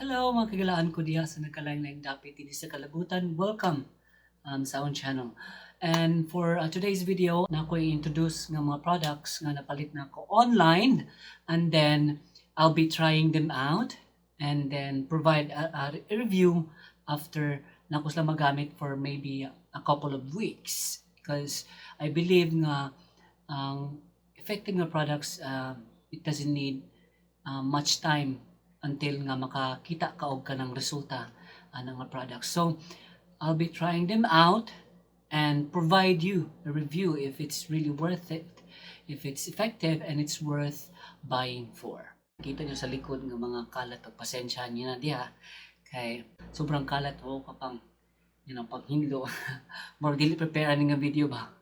Hello, mga kagalaan ko diha sa nagkalain-laing dapit dinhi sa kalibutan. Welcome sa akong channel. And for today's video, na ako i-introduce nga mga products nga napalit na ako online, and then I'll be trying them out and then provide a review after na ako sila magamit for maybe a couple of weeks, because I believe nga ang effective nga products, it doesn't need much time until nga makakita ka og kanang resulta anang nga products. So I'll be trying them out and provide you a review if it's really worth it, if it's effective and it's worth buying for. Kita nyo sa likod ng mga kalat, pagpasensyahan niyo na diha kay sobrang kalat o kapang panghinlo. More dili prepare ani nga video ba.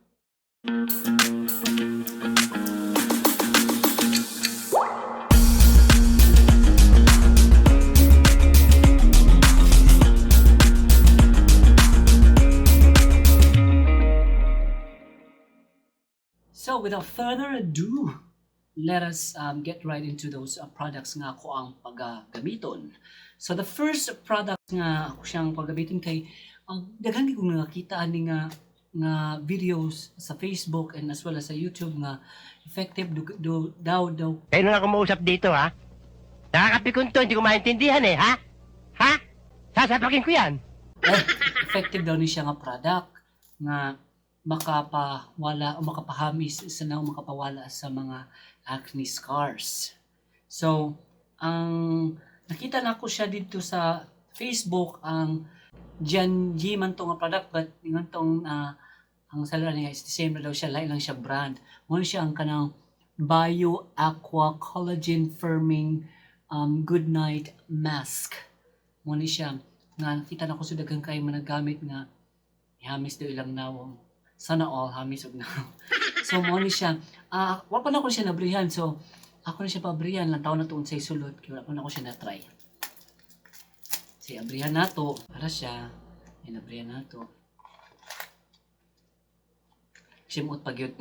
So without further ado, let us get right into those products nga ako ang paggamiton. So the first product nga ako siyang paggamiton kay ang daghan kong nakakita ani nga videos sa Facebook and as well as sa YouTube nga effective do, daw daw. Kayo na lang kumausap dito, ha? Nakakapikon to, hindi ko maintindihan eh, ha? Ha? Sasapakin ko yan. Eh, effective daw ni siya nga product nga makapawala o makapahamis sa na makapawala sa mga acne scars. So, ang nakita na ko siya dito sa Facebook, ang Gen G man to nga product, but ingon tong ang seller niya is the same na daw siya, lain lang siya brand. Mo siya ang kanang Bio Aqua Collagen Firming Good Night Mask. Mo ni siya nga nakita na ko sa daghan kay mga gamit nga ihamis daw ilang nawong. Sana all hamis og nawong. So mo ni siya. Ah, wa pa na ko siya nabrihan. So ako na siya pabrihan lang taon na to unsay sulod kay wala pa na ko siya na-try. Si abrihan nato para siya inabrihan nato. Simot pag yun.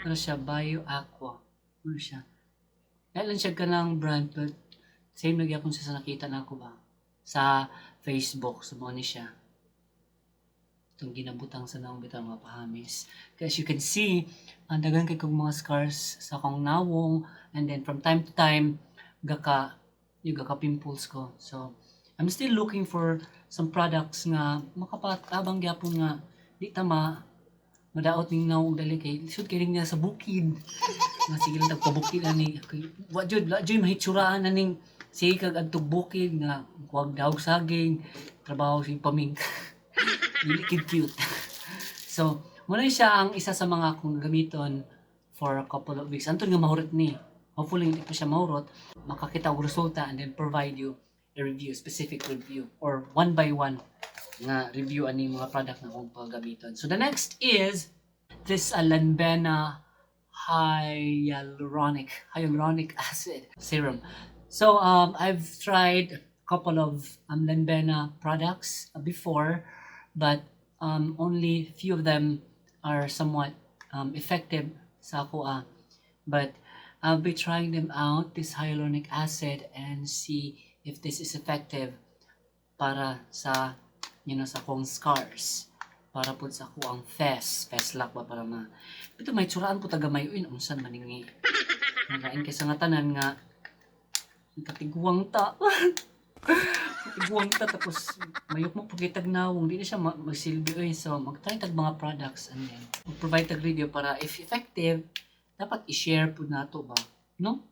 Ano siya? Bio Aqua. Ano siya? Kaya lang siya kanang brand, but same na gyapon siya sa nakita na ako ba sa Facebook. So mo ni siya. Itong ginabutang sa naong bitaw mga pahamis. Kaya as you can see, ang daghan kay kong mga scars sa akong nawong, and then from time to time gaka yung gaka pimples ko. So I'm still looking for some products nga makapatabang gyapon nga di ta ma madaot ning nawong dali kay lisod kay niya sa bukid. Nga sige lang tagpabukid ani. Kay wa jud la jud mahitsuraan aning sige kag adtog bukid nga kuwag dawg saging, trabaho sig paming. Dili kid cute. So, muna siya ang isa sa mga akong gamiton for a couple of weeks. Anton nga mahurot ni. Hopefully hindi pa siya mahurot. Makakita og resulta and then provide you a review, specific review or one by one nga review ani mga product na akong paggamiton. So the next is this Lanbena hyaluronic acid serum. So I've tried a couple of Lanbena products before, but only few of them are somewhat effective sa ako ah. But I'll be trying them out, this hyaluronic acid, and see if this is effective para sa sa akong scars, para po sa ako ang face lock ba, para ma ito may tsuraan po tagamay uy unsan man ni nalain kay sa nga tanan nga katiguang ta, katiguang ta, tapos mayok mo pugitag nawong di na siya magsilbi uy. So mag-try tag mga products and then mag-provide tag review para if effective, dapat i-share po nato ba, no?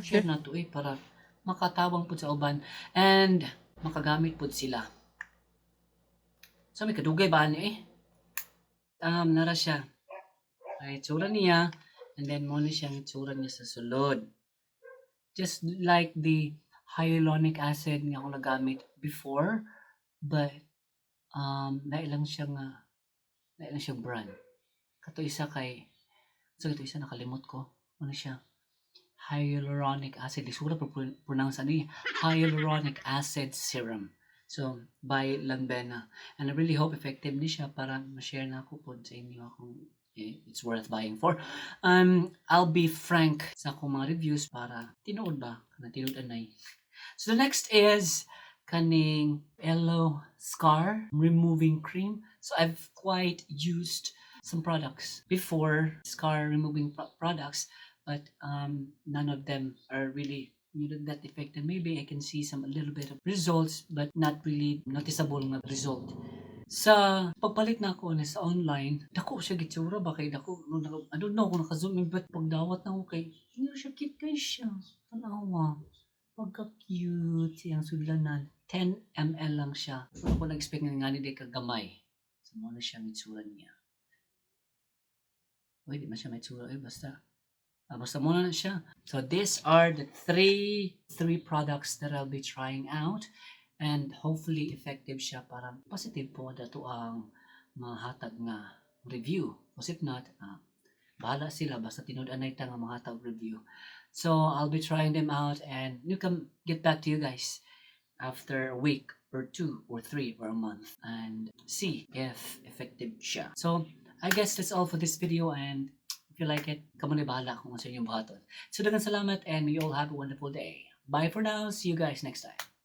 Share nato eh para makatawang pud sa uban and makagamit pud sila. So may kadugay ba ani eh? Nara siya. Ay, itsura niya, and then mo ni siyang itsura niya sa sulod. Just like the hyaluronic acid nga akong nagamit before, but lain lang siya brand. Kato isa kay so ito isa nakalimot ko. Ano siya? Hyaluronic acid. Lisura po pronounce ano eh. Hyaluronic acid serum. So, by Lanbena. And I really hope effective ni siya para ma-share na ako po sa inyo akong eh, it's worth buying for. I'll be frank sa akong mga reviews para tinuod ba? Kana tinuod anay. So the next is kaning Aloe Scar Removing Cream. So I've quite used some products before, scar removing products, but none of them are really that effective. Maybe I can see some a little bit of results, but not really noticeable nga result. Sa pagpalit nako ni sa online, dako siya gitsura ba kay dako no, I don't know kung naka-zoom in, but pagdawat nako kay hindi siya cute kay siya. Tanawa. Pagka-cute siyang sudlanan. 10 ml lang siya. Wala ko nag-expect nga ngani di kagamay. So mao na siya ang itsura niya. Uy, di man siya may itsura. Eh, basta. Basta mao na siya. So these are the three products that I'll be trying out and hopefully effective siya para positive po dato ang mahatag nga review. Because if not, bahala sila, basta tinud-anay ta nga mahatag review. So I'll be trying them out and you can get back to you guys after a week or 2 or 3 or a month and see if effective siya. So I guess that's all for this video, and if you like it, kamo na bahala kung unsa inyong buhaton. So daghang salamat and you all have a wonderful day. Bye for now. See you guys next time.